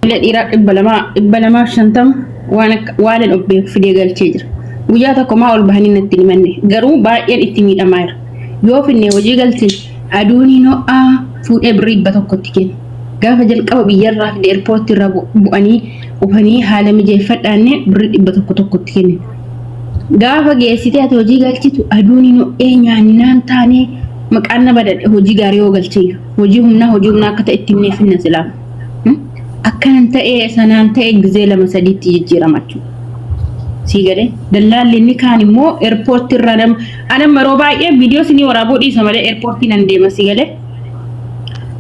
Ijoollee dhiiraa 200, 250 waan akka waanan of beeku fidee galchee jira. Guyyaa tokko maa ol bahanii natti hin himanne. Garuu baay'een itti miidhamaa jira. Yoo finne hojii galchine aduun hin ho'aa fuudhee birrii 100tti kenna. Gaafa jalqaba biyyarraa fide eerpoortii irraa bu'anii dhufanii haala mijeeffadhaanne birrii 100 tokkotti kenne. Gaafa geessitee ati hojii galchitu aduun hin ho'ee nyaannaan taanee maqaan na badadhe hojii gaarii yoo galchee hojii humnaa akka ta'e itti himnee finna silaa. Akkanan ta'ee sanaan ta'e gizee lama sadiitti jijjiirama jechuudha. Sii galee dallaalli inni kaan immoo eerpoortii irraa nama anam yeroo baay'ee viidiyoo isinii waraabuu dhiisa malee eerpoortii nan deema sii galee.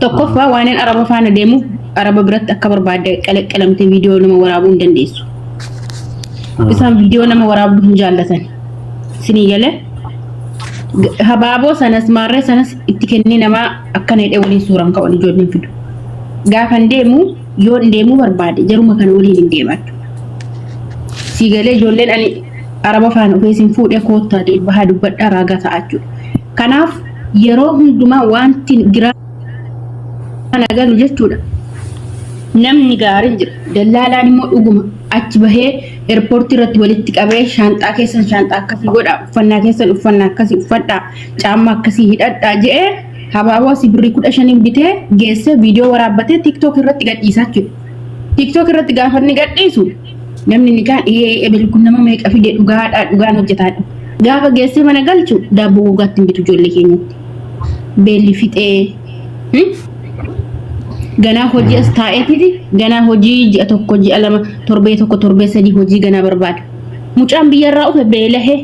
Tokkoffaa waan araba faana deemuuf araba biratti akka barbaadde qalaqqalamtee viidiyoo nama waraabuu hin dandeessu. Isaan viidiyoo nama waraabuu hin jaallatan. Sinii galee habaaboo sanas maarree sanas itti kennee namaa akkana hidhee waliin suuraan ka'uun ijoolleen fidu. Gaafan deemu yoon deemuu barbaade jaruma kana waliin hin deema jechuudha. Sii galee ijoolleen ani araba faana dhufee isin fuudhee koottaa bahaa dubbadhaa raagaa ta'a jechuudha. Kanaaf yeroo hundumaa wanti giraa na galu jechuudha. Namni gaariin jira. Dallaalaan immoo dhuguma achi bahee eerpoortii irratti walitti qabee shaanxaa keessan shaanxaa akkasii godhaa, uffannaa keessan uffannaa akkasii uffadhaa, caammaa akkasii hidhadhaa jedhee habaaboo asii birrii 15n bitee geessee viidiyoo waraabbatee TikTok irratti gadhiisaa jechuudha. TikTok irratti gaafa inni gadhiisu namni ni kaan ee ebel kun nama meeqa fide dhugaadhaa dhugaan hojjetaadha. Gaafa geessee mana galchu daabboo gogaatti hin bitu ijoollee keenyatti. Beelli fixee ganaa hojii as taa'eetiti ganaa hojii ji'a 1 ji'a 2 torbee 1 torbee 3 hojii ganaa barbaada. Mucaan biyyarraa dhufe beelahee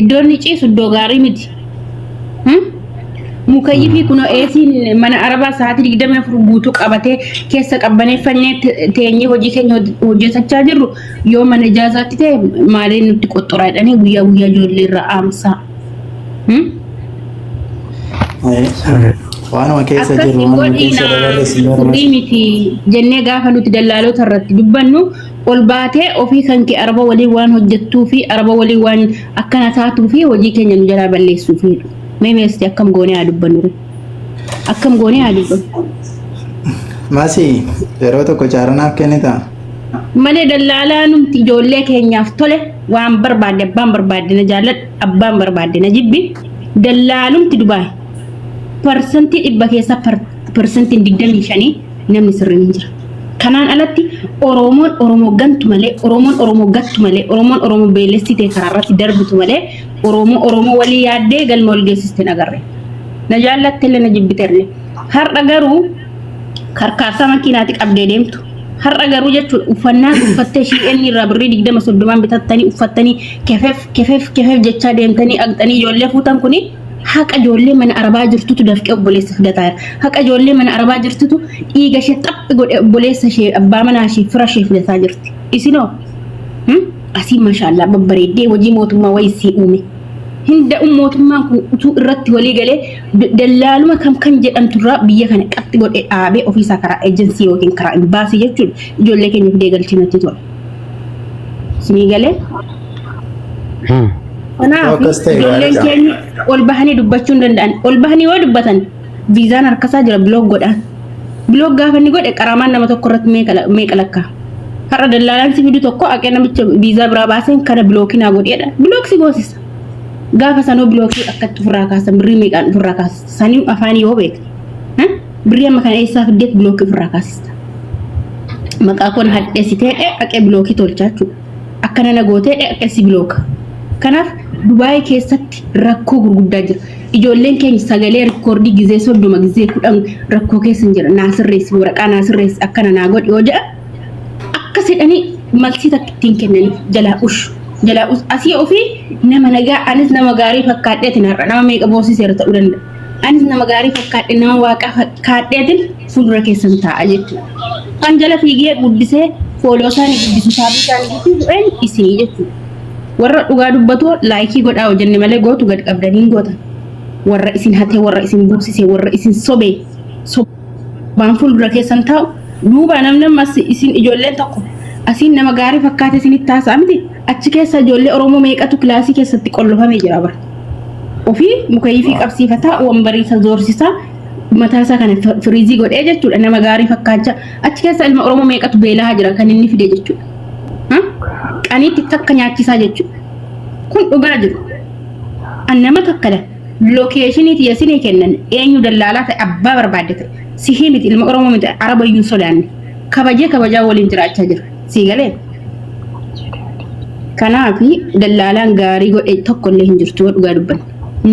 iddoo inni ciisu iddoo gaarii miti. Mukayyifii kunoo eesiin mana arabaa sa'aatii 24 guutuu qabatee keessa qabbaneeffannee teenyee hojii keenya hojjetachaa jirru yoo mana ijaazaatti ta'e maaliin nutti qoxxoraa jedhanii guyyaa guyyaa ijoollee irraa aamsaa. Waanuma keessa Akkas jiru hin waanuma keessa godhiina dabarre si sirrii miti jennee gaafa nuti dallaalota irratti dubbannu ol baatee ofii kan kee araba waliin waan hojjettuu fi araba waliin waan akkana taatuu fi hojii keenya nu jalaa balleessuuf jedhu. Mee meesti akkam goonee haa dubbannu ree? Akkam goonee haa dubbannu? Masi yeroo tokko caaranaaf kennita. Malee dallaalaa numti ijoollee keenyaaf tole waan barbaadde abbaan barbaadde na jaalladhu abbaan barbaadde na jibbi dallaalumti Dubaay 100% keessaa 25% namni sirriin hin jira. Kanaan alatti Oromoon Oromoo gantu malee Oromoon Oromoo gattu malee Oromoon Oromoo beelessitee karaa irratti darbitu malee Oromoo Oromoo walii yaaddee galma wal geessiste hin agarre. Na jaallattellee na jibbitellee. Har'a garuu karkaarsaa makiinaati qabdee deemtu. Har'a garuu jechuun uffannaan uffattee shi'een irraa birrii 20 30n bitattanii uffattanii kefef kefef kefef jechaa deemtanii aqxanii ijoollee fuutan kuni haqa ijoollee mana arabaa jirtutu dafqee obboleessa fidataa jira. Haqa ijoollee mana arabaa jirtutu dhiiga ishee xaphi godhe obboleessa ishee abbaa manaa ishee fira ishee fidataa jirti. Isinoo asii maashaallaa babbareeddee hojii mootummaa wayii sii uume. Hinda'u mootummaan kun utuu irratti walii galee dallaaluma kam kan jedhamturraa biyya kana qaxxi godhee dhaabee ofiisaa karaa ejensii yookiin karaa imbaasii jechuun ijoollee keenya fidee galchee natti tola. Isinii galee? Kanaaf Akkas ta'e ijoolleen gaariidha. keenya ol bahanii dubbachuu hin danda'an. Ol bahanii yoo dubbatan viizaan harkasaa jira block godhaan. Block gaafa inni godhe qaraamaan nama tokko irratti meeqa lakkaa. Har'a dallaalaan si fidu tokko aqee namicha viizaa biraa baaseen kana block naa godheedha. Block si goosisa. Gaafa sanoo block akkatti ofirraa kaasan birrii meeqaan ofirraa kaasista. Sanii afaanii yoo beekte. Birrii amma kana eessaa fiddeet block ofirraa kaasista. Maqaa koon hadheessitee aqee block tolchaa jechuudha. Akkana na gootee aqee si block. Kanaaf Dubaayii keessatti rakkoo gurguddaa jira. Ijoolleen keenya sagalee record gizee 30 gizee 10 rakkoo keessa hin jira. Naa sirreessi waraqaa naa sirreessi akkana naa godhi yoo jedhan akkas jedhanii malsii takka ittiin kennaniif jalaa ush jalaa ush asii ofii nama nagaa anis nama gaarii fakkaadheetiin har'a nama meeqa boosiseera ta'uu danda'a. Anis nama gaarii fakkaadhe nama waaqaa fakkaadheetiin fuuldura keessan taa'a jechuudha. Kan jala fiigee guddisee follow isaanii guddisu saabii isaanii guddisu een isinii jechuudha. Warra dhugaa dubbatu like godhaa hojjenne malee gootu gad qabdanii hin gootan. Warra isin hatee warra isin buusise warra isin sobee sobaan fuuldura keessan taa'u duuba namni ammas isin ijoolleen tokko asiin nama gaarii fakkaate isinitti taasa'a miti achi keessa ijoollee Oromoo meeqatu kilaasii keessatti qollofamee jira bara. Ofii mukayyifii qabsiifataa wambarii isa zoorsisaa Mataa isaa kana firiizii godhee jechuudha nama gaarii fakkaachaa achi keessa ilma Oromoo meeqatu beelaa jira kan inni fide jechuudha. Qaniitti takka nyaachisaa jechuudha. Kun dhugaa jiru. An nama takka la lokeeshinii tiyya sinii kennan eenyu dallaalaa ta'e abbaa barbaadde ta'e sihii miti ilma Oromoo miti araba iyyuu hin sodaanne kabajee kabajaa waliin jiraachaa jira. Sii galee? Kanaaf dallaalaan gaarii godhe tokko illee hin jirtu yoo dhugaa dubbanne.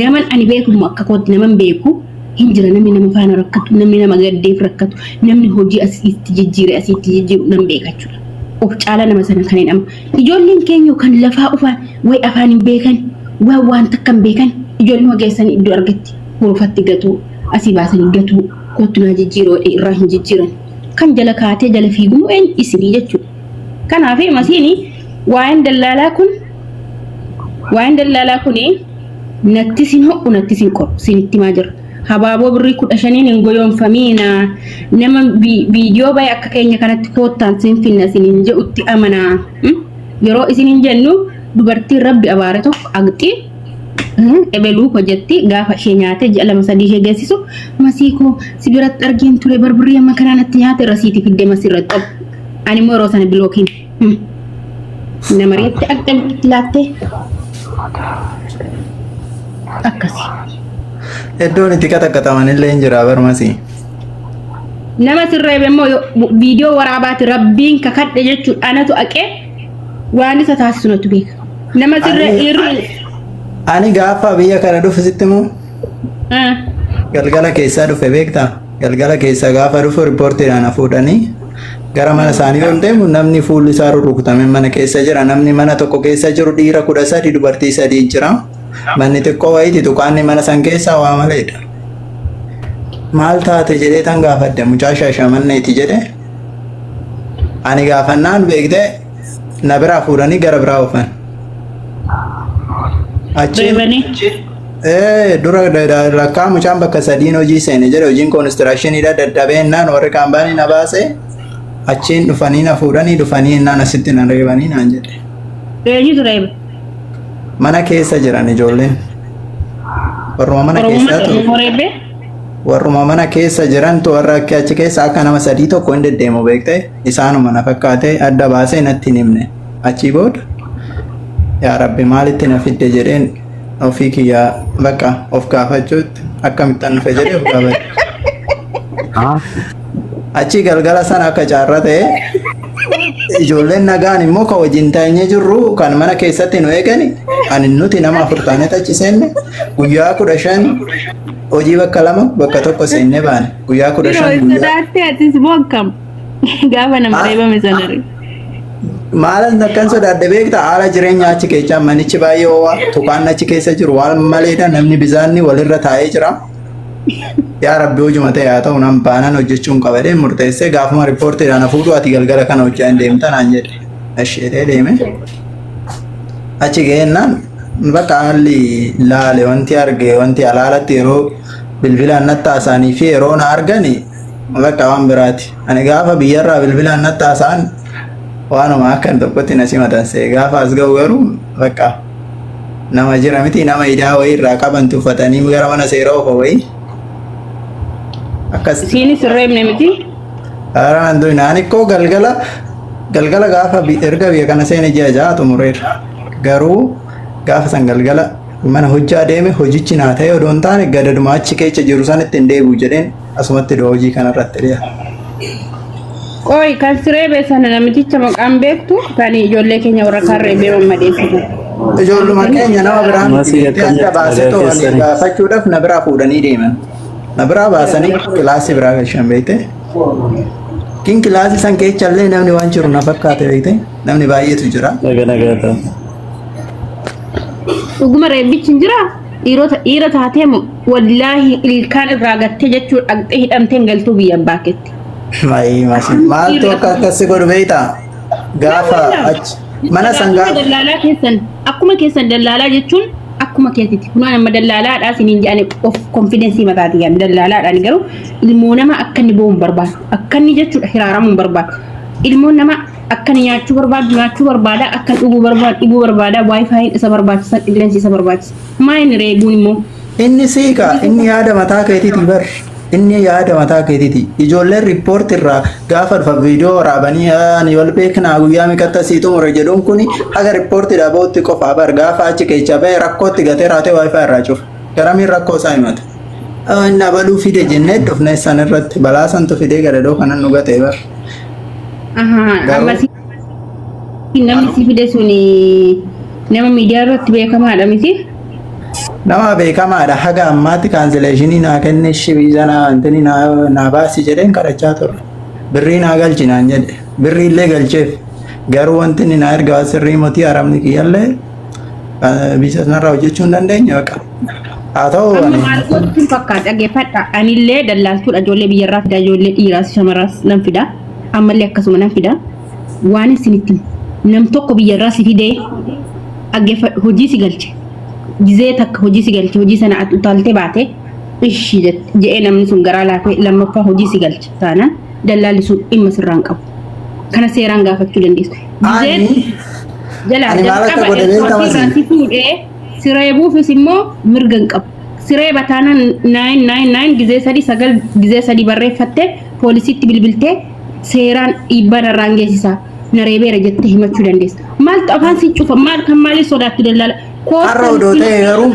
Naman ani beeku immoo akka kootti naman beeku hin jira namni nama faana rakkatu namni nama gaddeef rakkatu namni hojii asitti jijjiire asitti jijjiiru nan beeka jechuudha. Of caala nama sana kan hin amma. Ijoolleen keenya kan lafaa ufaan way afaan hin beekan waan waan takka hin beekan ijoolluma geessanii iddoo argatti hurufatti gatuu asii baasanii gatuu kottu naa jijjiiroo irraa hin jijjiiran. Kan jala kaatee jala fiigumu eenyu isinii jechuudha. Kanaaf masiini waa'een dallaalaa kun waa'een dallaalaa kuni natti sin ho'u natti sin qoru sinitti himaa jira. Habaaboo birrii 15n hin goyoonfamiina nama viidiyoo bahe akka keenya kanatti koottaan sin finna sinin jedhutti amanaa. Yeroo isinin jennu dubartiin rabbi abaare tokko aqxii ebeluu hojjetti gaafa ishee nyaatee ji'a lama sadii ishee geessisu masii koo si biratti argeen ture barbirrii amma kanaa natti nyaate rasiitii fiddee masii irratti qabu. Ani immoo yeroo sana bilookiin nama reetti aqxee itti laattee akkasi. Iddoon itti qaxaqaxaman illee hin jira barmasii. Nama sirreebe immoo viidiyoo waraabaati rabbiin kakadhe jechuun anatu aqee waan isa taasisu natu beeka. Nama sirree dhiirri. Ani gaafa biyya kana dhufu sitti immoo galgala keessaa dhufe beektaa? Galgala keessaa gaafa dhufu riippoortiidhaan na fuudhanii gara mana isaanii yoon deemu namni fuulli isaa rurrukutame mana keessa jira. Namni mana tokko keessa jiru dhiira 13 dubartii sadii jira. Manni xiqqoo wayiiti tuqaanni mana san keessaa waa maleedha. Maal taate jedhee tan gaafadhe mucaa shaashamanneeti jedhe. Ani gaafannaan beektee na biraa fuudhanii gara biraa oofan. Achiin Reebanii. Dura lakkaa mucaan bakka sadiin hojii seene jedhe hojiin koonistiraakshiniidha dadhabee innaan warri kaampaanii na baase achiin dhufanii na fuudhanii dhufanii innaan asitti na reebanii naan jedhe. Eenyutu reebe? Mana keessa jiran ijoolleen. Warruma mana Oromummaa keessaa ture. Oromoo reebe? Warruma mana keessa jirantu warra akka achi keessa akka nama sadii tokko hin deddeemu beekte isaanuma na fakkaate adda baasee natti hin himne. Achii booda yaa Rabbi maalitti na fidde jedheen ofii kiyyaa bakka of gaafachuutti akkamittan dhufe jedhee of gaafadhe. Achii galgala sana akka caarra ta'e ijoolleen nagaan immoo kan wajjin teenyee jirru kan mana keessatti nu eegani ani nuti nama afur taanee achi seenne guyyaa 15 hojii bakka lama bakka tokko seennee baane guyyaa 15 Yeroo guyyaa. sodaattee atis moo akkam? Gaafa nama reebame sana re. Maalan akkan sodaadhe beektaa haala jireenyaa achi keessaa manichi baay'ee ho'aa tuqaan achi keessa jiru waan maleedha namni bisaanni walirra taa'ee jira. Yaa Rabbi hojuma ta'e haa ta'u nan baanan hojjechuun qaba jedhee murteessee gaafuma riippoortiidhaan na fuudhu ati galgala kana hojjaa hin deemta naan jedhe. Asheetee deeme. Achi ga'eennaan bakka haalli laale wanti arge wanti alaalatti yeroo bilbilaan natti haasa'anii fi yeroo na argani bakka waan biraati. Ani gaafa biyyarraa bilbilaan natti haasa'an waanuma akkan tokkotti na simatan se'e gaafa as ga'u garuu bakka nama jira miti nama idaa wayii irraa qaban tuffatanii gara mana seera oofa wayii. Akkas. Isiinis hin reebne miti. Haaraan du'in ani koo galgala galgala gaafa erga biyya kana seene ji'a ja'a xumureera. Garuu gaafa san galgala mana hojjaa deeme hojichi naa ta'e odoo hin taane gadaduma achi keessa jiru sanitti hin deebi'u jedheen asumatti iddoo hojii kanarratti dhiyaate. Qoy kan si reebe sana namticha maqaan beektu kan ijoollee keenya warra kaan reebee mammadeessitu. Ijoolluma keenya nama biraa miti Masii beektee akkam adda jirtu baasee nagaa to'anii keessanii? gaafachuudhaaf na biraa fuudhanii deeman. Na biraa baasanii kilaasii biraa galchan beektee. Kin kilaasii san keessa illee namni waan jiru na fakkaate beektee namni baay'eetu jira. Nagaa nagaa ta'a. Dhuguma reebbichi hin jiraa? Dhiirota dhiira taatee moo wallaahi ilkaan irraa gattee jechuun dhaqxee hidhamtee hin galtuu biyya abbaa keetti. Mayi masi maaltu akka akkasi godhu beektaa? Gaafa achi mana san Akkuma gaafa dallaalaa keessan akkuma keessan dallaalaa jechuun akkuma keetiiti. Kunoo nama dallaalaadhaa isiniin jedhani of konfidensii mataatii yaaddu dallaalaadhaan garuu ilmoo nama akka inni boo'u hin barbaadu. Akka inni jechuudha hiraaramuu hin barbaadu. Ilmoon nama akka inni nyaachuu barbaadu nyaachuu barbaada akka inni dhuguu barbaadu dhuguu barbaada waayifaayiin isa barbaachisa qilleensi isa barbaachisa. Maa inni reebuun immoo Inni siiqa inni yaada mataa keetiiti bar. Inni yaada mataa keetiiti. Ijoolleen report irraa gaafa dhufa viidiyoo waraabanii ani wal beeknaa guyyaa meeqatti asii xumure jedhuun kun haga riippoortiidhaa bahutti qofa bar gaafa achi keessaa bahe rakkootti gatee raatee WiFi irraa cufa. Garamiin rakkoo isaa himata. Inni abaluu fide jennee dhufne san irratti balaa santu fidee gadadoo kanan nu gatee bar. Amma namni si fide sun nama miidiyaa irratti beekamaadha miti? Nama beekamaadha, haga ammaatti cancellation naa kenne, visa naa wantini naa baasi jedheen kadhachaa ture. Birrii naa galchi naan jedhe. Birrii illee galcheef. Garuu wanti inni naa erga waan sirrii motii arabni kiyyallee visa sanarraa hojjechuu hin dandeenye baqa. Haa ta'u Amma ani maal gootu fakkaata, dhaggeeffadha. Anillee dallaaltuudha, ijoollee biyyarraa fida, ijoollee dhiiraas shamaraas nan fida. Ammallee akkasuma nan fida. Waan isinitti nam tokko biyyarraa si fidee, dhaggeeffadhu, hojii si galche. Gizee takka hojii si galche, hojii sana ati utaaltee baate ishii jedhee namni sun garaa laafee lammaffaa hojii si galche taanaan dallaalli sun dhimma sirraan qabu. Kana seeraan gaafachuu dandeessu. Gizee Ani jalaa ani maal akka jalqaba godhe beektaa airport irraa masii? Si fuudhee siree buufis immoo mirga hin qabu. Siree bataanaan 999 gizee sadii sagal gizee sadii barreeffattee poolisiitti bilbiltee seeraan dhiibbaa narraan geessisaa, na reebeera jettee himachuu dandeessa. Maaltu afaan si cufa? Maal kan maaliif sodaattu dallaala? Har'a odoo ta'e garuu,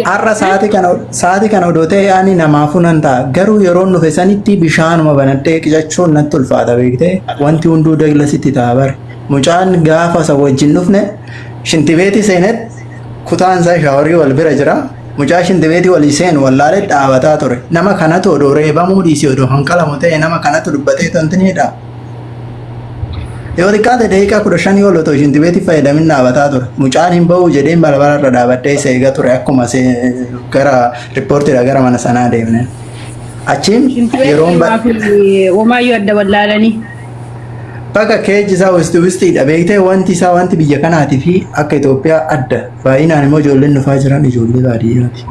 har'a sa'aatii kana odoo ta'e ani namaafuu nan ta'a. Garuu yeroon dhufe sanitti bishaanuma banadhee qicachuun natti ulfaata, beektee, wanti hunduu daglasitti ta'a bare. Mucaan gaafa isa wajjin dhufne shintibeetii seenet, kutaan isaa shower wal bira jira. Mucaa shintibeetii walii seenu wallaalee dhaabataa ture. Nama kanatu odoo reebamuu dhiisii odoo hanqalamu ta'e nama kanatu dubbatee tontiniidha. Yoo xiqqaate daqiiqaa 15 ol otoo shintibeetii fayyadamin dhaabataa ture. Mucaan hin ba'uu jedheen balbala irra dhaabadhee isa eegaa ture akkuma gara riippoortiidha gara mana sanaa deemne. Achiin yeroon Womaayyuu adda wallaalanii. Bakka keeji isaa wisti wistiidha, beektee, wanti isaa wanti biyya kanaatii fi akka Itoophiyaa adda. Baay'inaan immoo ijoolleen dhufaa jiran ijoollee baadiyyaati.